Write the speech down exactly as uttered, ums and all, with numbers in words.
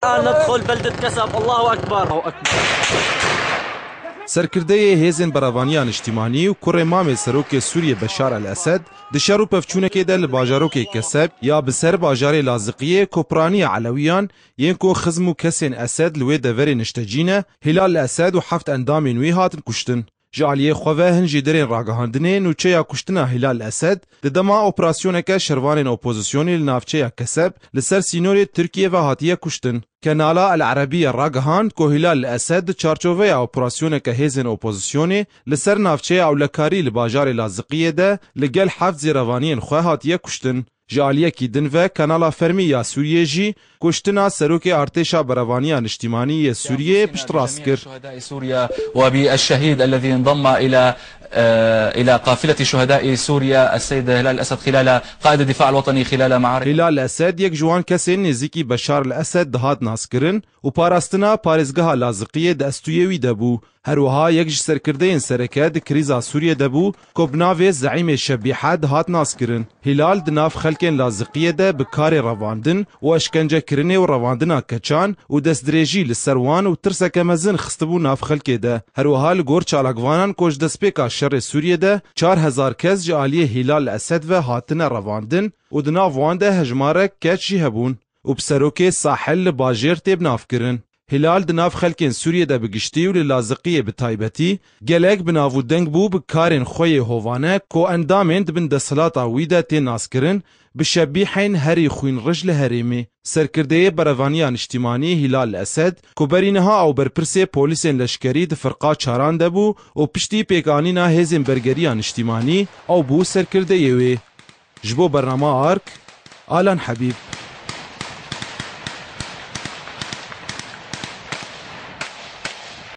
ندخل بلدة كسب. الله أكبر. الله أكبر. Serkirdeyê Hêzên Berevaniya Niştîmanî û kurê mamê serokê Sûriyê Beşar El Esed di şer û pevçûnekê de li bajarokê Keseb ya bi ser bajarê Laziqiyê ku piraniya Elewiyan yên ku xizm û kesên Esed li wê deverê niştecî ne, Hilal Esed û heft endamên wî hatin kuştin. Ji aliyê xwe ve hin jî derên ragihandinê nûçeya kuştina Hilal Esed di dema operasyoneke şervanên opozisyonê li navçeya Keseb li ser sînorê Tirkiyê ve hatiye kuştin. Kenala El Erebiye ragihand ku Hilal Esed di çarçoveya operasyoneke hêzên opozisyonê li ser navçeya ewlekarî li bajarê Laziqiyê de li gel heft zêrevaniyên xwe hatiye kuştin. Ji aliyekî din ve Kanala Fermî ya Sûriyê jî kuştina serokê artêşa berevaniya niştîmanî yê Sûriyê piştrast kir. سوريا وبالشهيد الذي انضم إلى إلى قافلة شهداء سوريا السيد هلال الأسد خلال قائد الدفاع الوطني خلال معارك. Hilal Esed yek ji wan kesên nêzîkî Beşar el Esed dihat naskirin û parastina parêzgeha Laziqiyê di estûyê wî de bû. Her wiha yek ji serkirdeyên sereke di krîza Sûriyê de bû ku bi navê Zeîmê Şebîhe dihat naskirin. Hilal di nav xelkên Laziqiyê de bi karê revandin û eşkencekirinê û revandina keçan û destdirêjî li ser wan û tirseke mezin xistibû nav xelkê de. Her wiha li gor çalakvanan ku ji destpêka şerê Sûriyê de çar hezar kes ji aliyê Hilal Esed ve hatine revandin û di nav wan de hejmarek keç jî hebûn û bi serokê Sahil li bajêr tê bi nav kirin. Hilal di nav xelkên Sûriyê de bi giştî û li Laziqiyê bi taybetî gelek bi nav û deng bû bi karên xwe yê hovane ku endamên di bin desthilata wî de tê naskirin bi şebîhên herî xwînrij li herêmê. Serkirdeyê Berevaniya Niştîmanî Hilal Esed ku berî niha ew berpirsê polîsên leşkerî di firqa çaran de bû û piştî pêkanîna hêzên bergeriya niştîmanî ew bû serkirdeyê wê. Ji bo bernama Ark, Alan Hebîb.